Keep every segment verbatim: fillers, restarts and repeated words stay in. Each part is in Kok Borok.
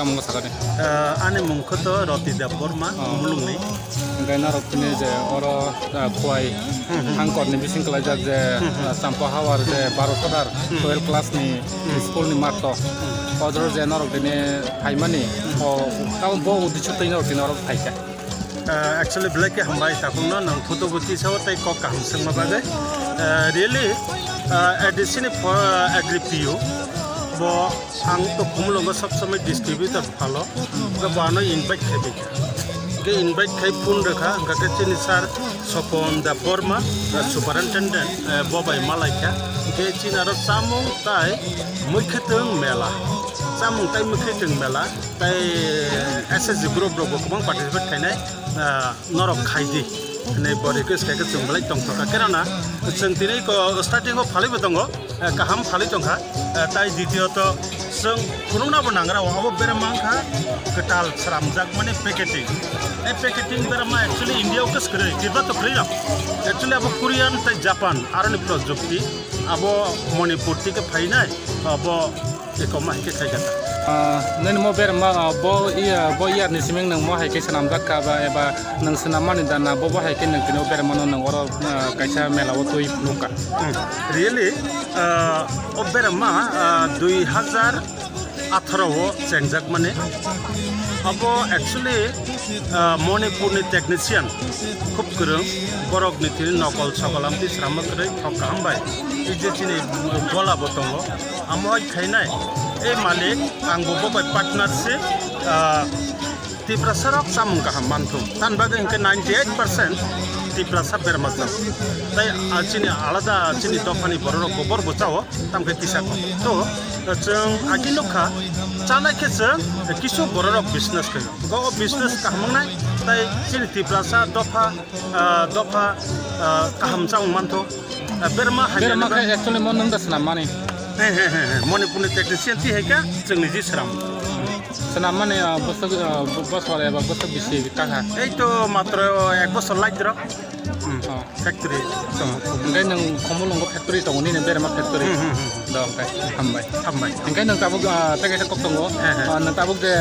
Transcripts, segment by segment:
Mung sakani. Ah, ani mung khe to Roti Debbarma, Oh. Khumulwngni. Hingke norok tini je oro, ah, Khowai Hmm, hmm. Hangkorni bising kalaijak je, Hmm, hmm. ah, Champa Hawar je Hmm. Baro Sadar Hmm. twelve class ni Hmm. school ni math to. Hmm. Odoro je norok tini phaimani, Hmm. o, tamo bo uddesho twi norok tini oro phaikha. Ah, actually, belai khe hambai takhukno nwng photo bo tisao tei kok kaham swngma bagwi. Ah, really, ah, A D C ni pho-, ah, Agri P U bo ang to Khumulwngo sob somoi distributor phalo, hwnkhe bo ano invite khai phaikha. Hwnkhe invite khai phone rwkha, hwnkhe khe chini sir Sopon Debbarma, ah, superintendent, eh, bo bai malaikha. Hwnkhe chini aro chamung tai mwkhwtwng mela, chamung tai mwkhwtwng mela. Tai S H G group rok bo kwbang participate khainai, ah, norok khai di hinwi bo request khaikhe chwng belai tongthokha. Kerana chwng tini ko starting o phalwi bo tongo, ah, kaham phalwi tongkha. Ah, tai ditiyot chwng phunukna bo nangra o, abo berma wngkha kwtal sramjak mani packaging. Tei packaging berma actually India o khe swkang kwrwi, Tripura to kwrwi rok. Actually abo Korean tei Japan aroni projukti, abo Manipur twi khe phainai, abo Eko ma hai khe khai kha ta. Ah, nini mo berma, ah, bo iya, bo iyar ni siming nang mo hai khe swnamjak kha ba eba nang swnammani da na bo, bo hai khe nang tini o berma no nang oro, ah, kaisa mela o twi phunuk kha. Hmm. Really, ah, o berma, ah, dui hazar atharo o chengjak mani. Abo actually, ah, Manipur ni technician khub kwrwng, borok ni tini nokol sokol amtwi srama kwrwi thok kaham bai. Tei je chini gola bo tongo. Amo hai khainai, "Ei malik, ang bo bo bai partner se, ah, Tiprasa rok chamung kaham manthung." Tan bagwi hwnkhe ninety eight percent Tiprasa berma chao. Tai, ah, chini alada chini dophani borok rok bo bor bo chao, tamkhe kisa kok. To, chwng agi nukha, chanai khe chwng kisu borok rok business khaio. Go business kaham wngnai, tai chini Tiprasa dopha, ah, dopha, ah, kaham chamung mantho. Ah, berma hai berma khe actually mo nwng da swnam mani. He, he, he, he. Manipur ni technician ti hai kha, chwng ni ji sram. Swnam mani, ah, bwswk, ah, bo-, bosor eba bwswk bisi ta kha. Ei to matro ek bosor lai dro. Hmm. Oh. Factory. Hwnkhe nwng Khumulwngo factory tongo nini berma factory. Hmm, hmm, hmm. Do, hwnkhe hambai. Hambai. Hwnkhe nwng tabuk, ah, tei kaisa kok tongo. He, he. Ah, nwng tabuk je,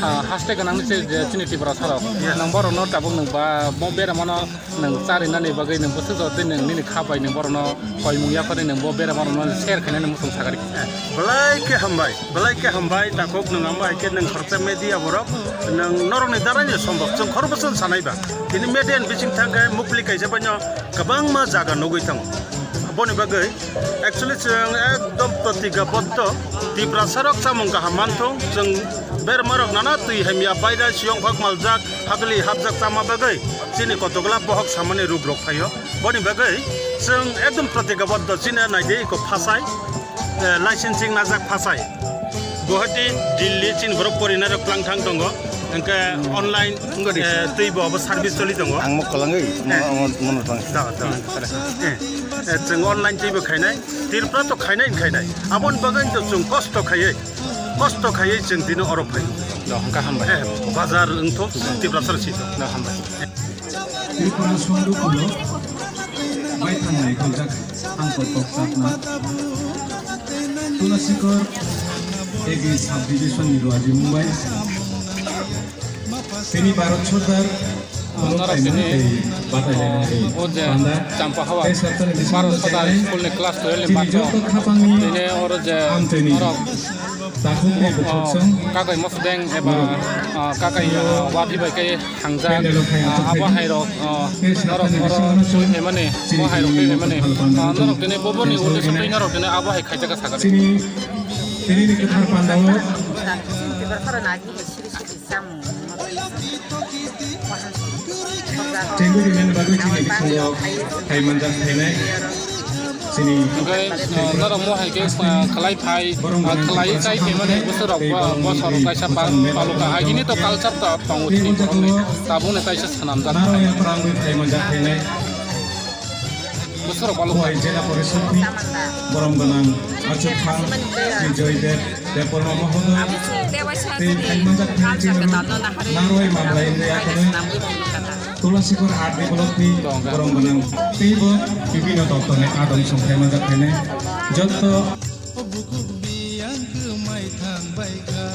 ah, haste gwnang ni se je chini Tripura sarok. Yes. Nwng borok no tabuk nwng ba, bo berma no Nwng charinani bagwi nwng bwswk jora tei nwng nini kha bai nwng borokno koimung yaphani nwng bo berma rokno share khainani muchung sakha rikha. Belai khe hambai, belai khe hambai, takhuk nwng amo hai khe nwng khoroksa media borok, nwng norokni daraino sombok, chwng khoroksa sanai ba. Tini media ni bising thang khe mukli kaisa baino kwbangma jaga nugwi thango. Aboni bagwi actually chwng ekdom protigaboddo, Tiprasa rok chamung kaham manthung, chwng berma rok nana twi hamya baida siyong phak maljak, Phagli hapjak chama bagwi chini kotokla bohok samani rup rok phaio. Boni bagwi chwng ekdom protigaboddo chini naidi iko phasai, eh, licensing najak phasai. Guwahati, Delhi chini borok porinai rok twlang thang tongo. Hwnkhe online, eh, twi bo abo service choli tongo. Ang mo kwlangwi, mo, eh, mo, mo, mo, Da, da. Eh, eh, chwng online twi bo khainai, Tripura to khainai, khainai. Aboni bagwi to chwng kosto khaiwi. Kosto khaiwi chwng tini oro phai. Do, hwnkha hambai. Eh, bazar wngtho, Tiprasa sito. Do, hambai. Tripura Sondu Kulo, bai thangnai khaijak, ang kok kok sakna. Tulasikor, A B sub division ni Ruaji Mumbai. Tini Bharat Sardar, Norok tini o je Champa Hawa Bharat Sardar school ni class twelve ni bathroom. Tini oro je norok kakai mosodeng eba kakai wadi bai khe hangjak, abo hai rok norok oro twi phaimani, bo hai rok twi phaimani. Norok tini boboni uddesho twi norok tini abo hai khaijak sakha. Tini ni kwthar pandao. Tengwi rimani bagwi chini bisingo phai manjak phainai. Chini Hwnkhe, ah, norok mo hai khe, ah, khlai phai, ah, khlai chai phaimani bwswk rok bo, bo sorok kaisa pal-, palukha. Agini to culture to tongo chini borokni. Tabukni kaisa swnamjak. Naro yang perang wi phai manjak phainai. Bwswk rok palukha. Khowai Jela Porishad ni borom gwnang Achuk Khan, Joy Dev, Debbarma Mohodoy, tei phaimajak phai chini Narwai Mamlai India Kone, Tulasikor Art Develop ni borom gwnang, teibo bibino doptor ni adong song phaimajak phainai. Jotto. Bukhuk biyang kwmai thang bai kha.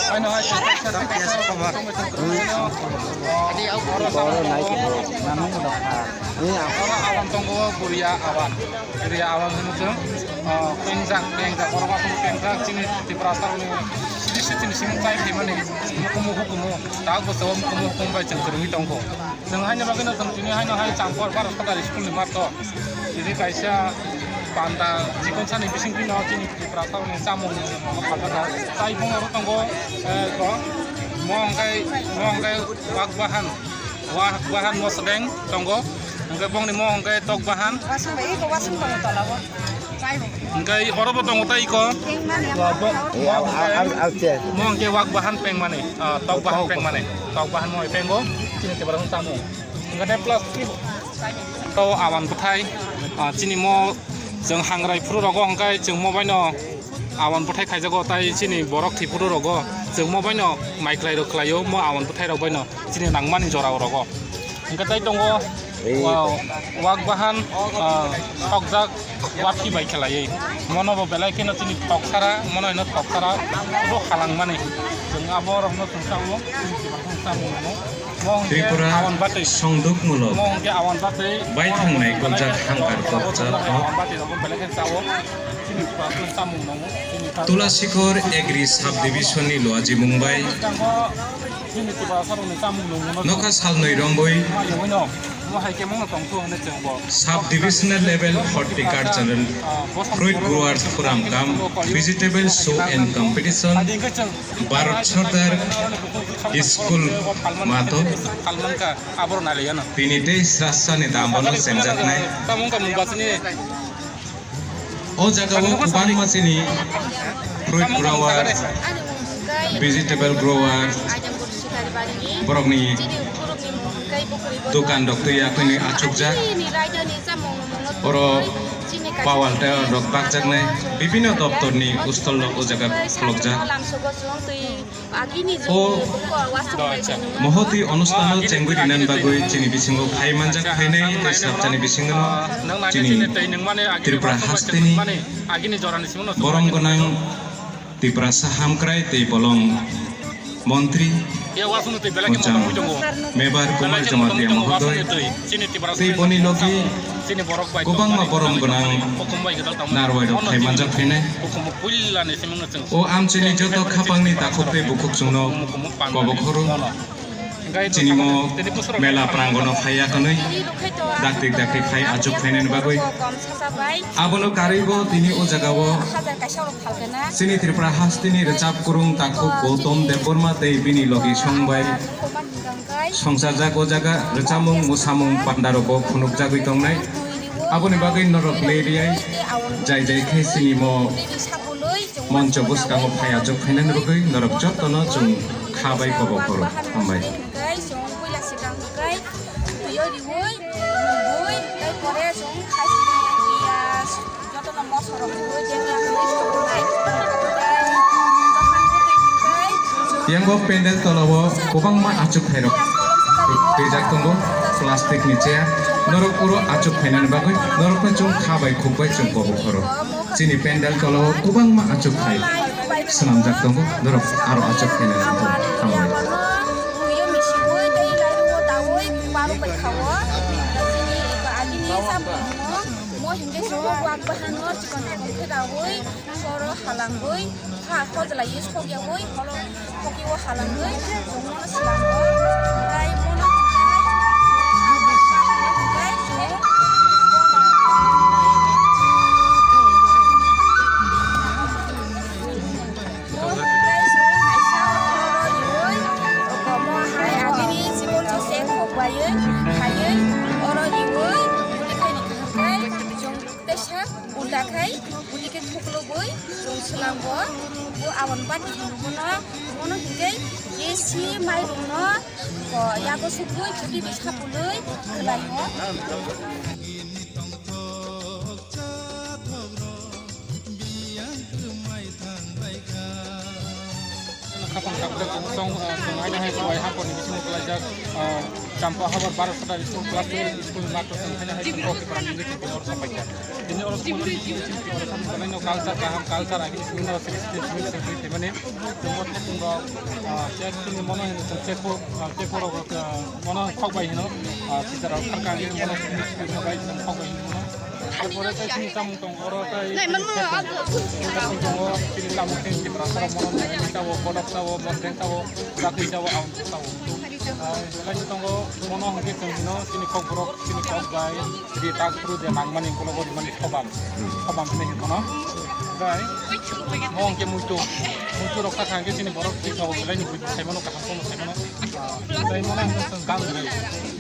Ano hai, oro awan tongo, Buria awan. Buria awan hwnwi chwng, ah, pengjak, pengjak, oro aswk pengjak, chini Tiprasa ni sidi sidi ni simi chai phaimani, mukumu hukumu, tak bo chwng mukumu hukumu bai chwng kwrwngwi tongo. Chwng haino bagwino chwng tini haino hai Champor Bharat Sadar School ni mato. Tini kaisa panda chikon sani bising tino chini Tiprasa ni chamung phaltaka. Tai bung oro tongo, eh, ko, mo hwnkhe, mo hwnkhe wak bahan, wak bahan mo swbeng tongo. Hwnkhe bongni mo hwnkhe tok bahan. Wasung bai, iko wasung tongo tola o. Hwnkhe oro bo tongo tai iko. Pengmani. Wa, bo, Eh, wa, al, al, al, al, chair. Mo hwnkhe wak bahan pengmani, ah, tok bahan pengmani. Tok bahan mo pengo, chini Tiprasa ni chamung. Hwnkhe plus to awan bwthai, ah, chini mo chwng hangrai phuru rogo hwnkhe chwng mo baino awan bwthai khaijago, tai chini borok thwi phuru rogo chwng mo baino mai khlai rw khlaio mo awan bwthai rok baino chini nangmani jora o rogo. Hwnkhe tai tongo, Ei. Wa-, wak bahan, ah, tokjak. Wathi bai khlaiwi. Mono bo belai kheno chini toksara, mono hino toksara, bo halangmani. Chwng abo rokno chwng sao, chwng sao mono. Mo hwnkhe Tripura awan batwi. Songdukmulok. Mo hwnkhe awan batwi. Bai thangnai goljak hangkar kokcha kok. Awan batwi rokno belai khe sao. Chini pura chwng samung nango. Chini pura Tulasikhor Agri Sub Division ni Luaji Mumbai. Chini pura saroni samung nango. Nokha salnwi romboi. Mayungwino. Mo hai khe mungno tongthu hwnwi chwng bo. Sub Divisional Level Horticultural Fruit Growers Forum cum Vegetable Show and Competition, Bharat Sardar School mato. Tini tei srasani dam bono chengjaknai. O jaga o kwbangma chini fruit grower, vegetable grower, borokni dokan rok twi akhwini achukjak. Oro pawal tei rok bakjaknai bibinno doptorni ustol rok o jaga khulokjak. O mohoti onustano chengwi rinani bagwi chini bisingo khai manjak phainai tei swrapjani bisingno chini Tripura hasteni borom gwnang Tiprasa hamkrai tei bolong montri Muchang Mebar Kumar Jamatia mohodoi tei boni logi kwbangma borom gwnang narwai rok khai manjak phainai. O amchini joto khapangni takhuk tei bukhuk chwngno kobokhoro. Chini mo mela prangono phaiya kwnwi dakti dakti phai achuk phainani bagwi. Abono karwibo tini o jagao chini Tripura hasteni rwchap kwrwng takhuk Gautam Debbarma tei bini logi songbai songsajak o jaga rwchapmung mwsamung pandarogo phunukjagwi tongnai. Aboni bagwi norok leriyai jai jai khe chini mo moncho bwskango phai achuk phainani bagwi norok jotono chwng kha bai kobo khoro. Hambai. Jotono mosorok riwi jemia hwnwi songnai. Yang bo pendel tolao kwbangma achuk phairok twijak tongo, plastic ni chair. Norok oro achuk phainani bagwi norokno chwng kha bai khuk bai chwng kobo khoro. Chini pendel tolao kwbangma achuk phai swnamjak tongo, norok aro achuk phainani bagwi hambai. Mo hingke chwng wak bahano chikon chikon khe daui soro halangwi ha hojlaiwi sokyaui holo hokio halangwi chwng mono swnamgo. Tei mono hingke Teisa ulta khai, ulta khe thuklubui chwng swnamgo. Bo aboni bati hwnwi bono, bono hingke A C mairungno, o, yago sugui, khati bai sapului, khwlaio. Tong tong tong, ah, tong haino hai Khowai Haporni bisingo kwlaijak, ah, Champa Habar Baro Sota School class twelve school ni master tong haino hai tong kok kiphra ni tong oro sapaikha. Tini oro school ni bisingo tong oro tong haino culture kaham, culture agini school ni oro sixteen twenty twenty mani tong oro tong rok, ah, chef school ni mono hino tong chef, ah, chef rok, ah, mono khok bai hino, ah, teacher rok thangka agini mono school ni school ni bai khok bai hino mono. Erpore tei chini samung tong oro tei chini samung tongo, chini samung tei chini rasa rok mono nai tabo, kodok tabo, bondeng tabo, bakwi tabo, ang tabo. Tei tongo mono hwnkhe chwng hino chini kokborok, chini kok bai, chini tak phuru je nangmani ukulok o rimani sobam, sobam hinwi hino. Tei mo hwnkhe muitu, muitu rok kha hwnkhe chini borok thik tabo, belai ni buji sai mano, kaham kono sai mano. Tei mono hwnkhe chwng ganjrwi.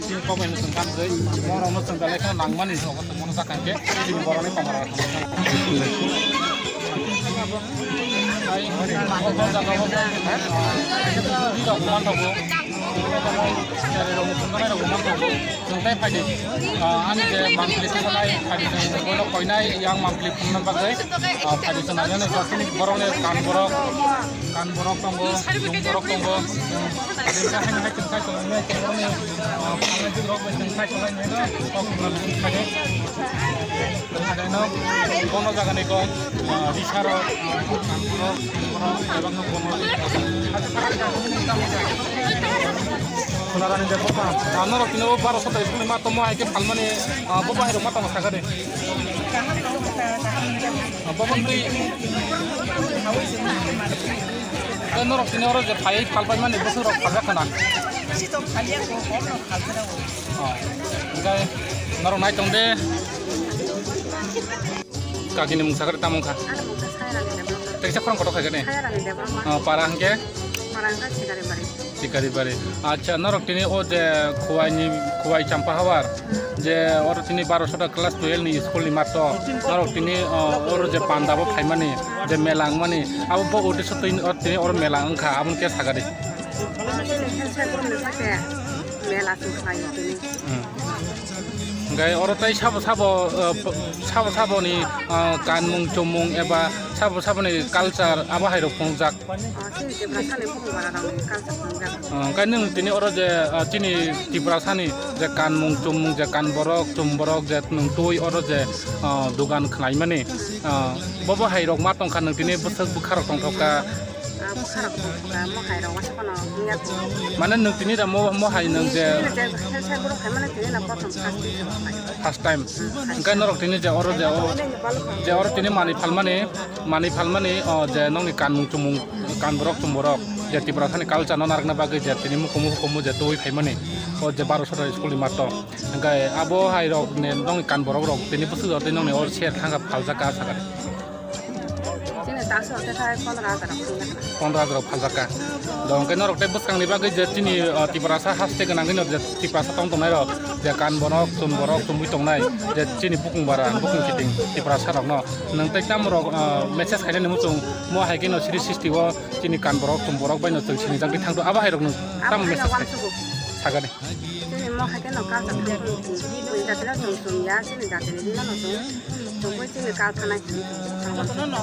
Chini kokbai no chwng ganjrwi. Borok no chwng belai kheno nangmani jogo chwng mono sakha hwnkhe chini borok ni tongmani rok. Tei o jaga o bwrwi rok man tongo. Chwng tei phaidi. Ani je mangpili phunuknai phaidi chwng bono koinai yang mangpili phunukna bagwi. Phaidi chwng nangmani borok ni kan borok. Kan borok tongo, jung borok tongo. Rinsa hai hai tongo, hai tongo, hai tongo, ah, phalnai borok bai tongo, hai tongo, hai tongo, kok tongo, hai tongo. Hai tongo, bono jaga ni kok, ah, risa rok, ah, kan borok, borok, ebang no bono. Sonarani de bopa, ah, norok tini o baro sota school ni ma tomo hai khe phalmani, ah, bopa hai rok ma tongo sakha de. Bobo twi. Tei norok tini oro je phaiwi phalpai mani bwswk rok phaljak khna. Oh. Hwnkhe norok nai tong de. Kakini mung sakha tamo wngkha. Teksa khorang kotor khai khe ne. Oh, para hwnkhe. Para hwnkhe Sikari bari. Sikari bari. Acha, norok tini o je Khowai ni, Khowai Champa Habar, je oro tini baro sota class twelve ni school ni mato, norok tini, o, oro je panda bo phaimani, je mela wngmani, abo bo uddesho twi, o, tini oro mela wngkha, aboni khe sakadi. Mela se tini. Hmm. Hwnkhe oro tei sabo sabo, o, sabo saboni, o, kanmung chumung eba sabo saboni culture abo hai rok phunukjak. O, chini Tiprasani bukhung bara rokni culture phunukjak. O, hwnkhe nwng tini oro je, o, chini Tiprasani je kanmung chumung je kan borok chum borok je nwng twi oro je, o, dogan khwlaimani, o, bobo hai rok ma tongkha nwng tini bwswk bwkha rok tongthokha. Ah, bwkha rok tongthokha, mo hai rok uansukha no wngya kho. Mane nwng tini da mo, mo hai nwng je. Chini je, sai, sai borok hai mane tini na prothom first time. First time. Hwnkhe norok tini je oro je o, je oro tini manwi phalmani, manwi phalmani, o, je nokni kanmung chumung, kan borok chum borok, je Tiprasani culture no narwkna bagwi je tini mukumu hukumu je twi phaimani, o je baro sota school ni mato. Hwnkhe abo hai rok ni nokni kan borok rok tini bwswk jora tei nokni oro share thangkha phaljak kha sakha. Chini taso khe khai pondro hajar rok phaljak kha. Pondro hajar rok phaljak kha. Do hwnkhe norok tei bwskang ni bagwi je chini, o, Tiprasa haste gwnang gwnang je Tiprasa tong tongnai rok, je kan borok, chum borok, chumui tongnai, je chini bukung bara, bukung kiting Tiprasa rok no. Nwng tei tamo rok, o, message khainani muchung mo hai khe no siri sisti o chini kan borok, chum borok bai no chwng sinijak di thangdo abo hai rok nwng tamo message khai sakani. Chini mo hai khe no culture tong tong, chini jati no chwng chwng ya, chini jati ni bini no chwng chwng bai chini culture nai chwng chwng.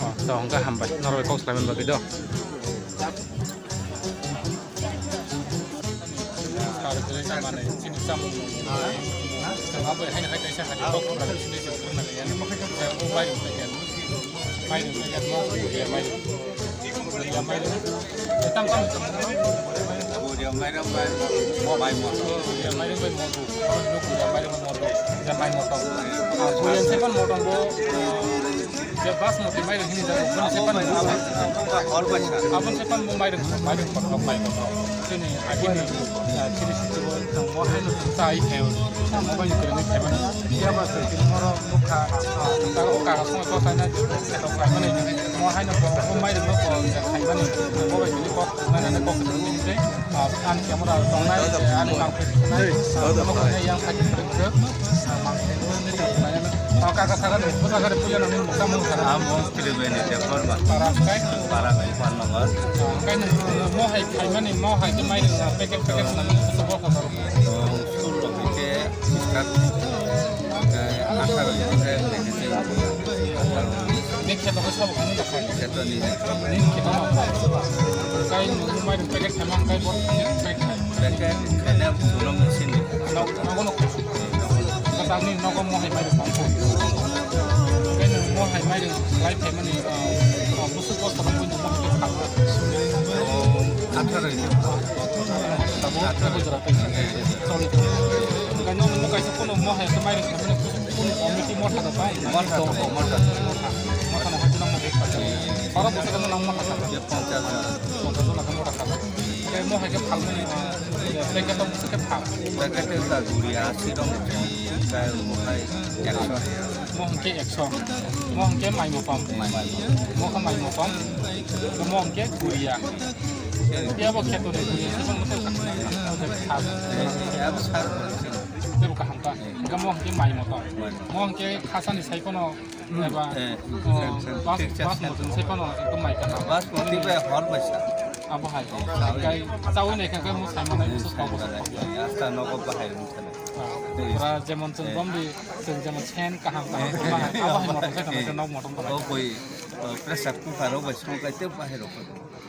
Oh, to hwnkhe hambai, norok kok salai man bagwi do. Chini chamung. Chwng abo hai hai kaisa hai kok chini chwng nai ya. Mairum packet, mairum packet, mairum packet, mairum. Buria mairum. Buria mairum bai, mo bai mo. Buria mairum bai mo. Buria mairum bai mo. Buria mairum bai mo. Buria sepan mo tong bo. Je basmati mairum hini jago. Buria sepan mo. Abon sepan mo mairum, mairum kotor, mairum kotor. Chini agini, ah, chini sitio tong mo hai no tong chai khayo. Tong mo bai kwrwngwi khaimani. Phiya ba se chini moro nukha, ah, tong o kaga song ko sai na tong khaimani. Mo hai no tong mo mairum no ko khaimani. Mo bai chini kok nai nai kok kwrwngwi tei, ah, ani camera tongnai, ani mangphi tongnai, ah, mo khainai yang khaji kwrwng kwrwng. Ah, mangphi no ni tong khaimani. Ah, kaga saga ni, mo saga ni puja nang ni mukha mo saga. Amo Tribeni Debbarma. Para kai? Para kai, phone number. Kai nang mo hai khaimani, mo hai khe mai rwna, packet, packet nang ni busa bo kotor. Tong sullo khe start. Kai atharo khe packaging. Atharo. Kheto khe sabo khamu da khai. Kheto ni. Ni kheto ma khai. Kai nung mai rung packet khai mang kai bot packet khai. Packet khai na suno machine ni. Nok nok nok. Kata ni nok mo hai mai rung pang ko. Kai nung mo hai mai rung lai khai mani. Busuk bos tong ko mo hai khai. Atharo ni. Tabo ko jara kai. Sorry. Kai nung mo kai sa kono mo hai khai mai rung khai mani. Committee motha da pai? Motha da, motha da. Motha. Motha na hati nang motha ekta. Oro bosor no nang motha da. Ye ponchas jon. Ponchas jon na motha da. Ke mo hai ke phal mani, eh, ke to ke phal. Ke ke ta guri asi dong. Kai mo hai ekso. Mo hwn ke ekso. Mo hwn ke mai mo pam. Mai mo. Mo ka mai mo pam. Mo hwn ke guriya. Ye bo kheto ni guriya. Sibang mo to ka phal. Ye bo sar. Tebo kaham ta. Hingke mo hingke mai motom. Mai motom. Mo hingke khasani sai kono eba, eh, oh, sen, sen, bas, thik se, bas sen. Motom sai kono ekdom mai kana. Bas motom bai hor bai sa. Abo hai. Sawi. Kai sawi nai kha mo sai manai busu kau busu. Asta nogo bahai wngkha na. Ah, pura jemon chwng, eh, bomdi chwng jemon sen kaham kaham bahai. Abo hai motom sai kana nok motom bahai. Oh, boi, oh, pressure cooker rok bai song kai te bahai rok.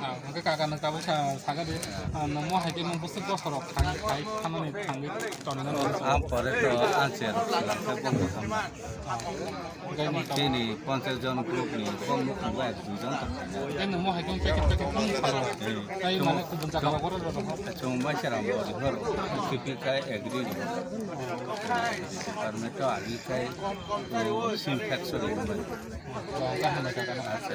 Ah, hingke kaka nang tabuk sa, saga de, ah, nang mo hai ke nang busuk bosor rok thang, thai, thanani thangwi tonina nang. Ang pore to ang chair rok sila khe bo bo thang. Ah, hingke nang tabuk. Tini ponchas jon group ni kom bo khungba ek dui jon tong. Hingke nang mo hai ke packet packet khung salo. Hmm. Tai mane kubun jaga rok oro rok. Chung bai seram bo di hor. Kipi kai ek dui ni. Par me to ali kai, oh, sim factory ni. Kaham kaka nang. Acha.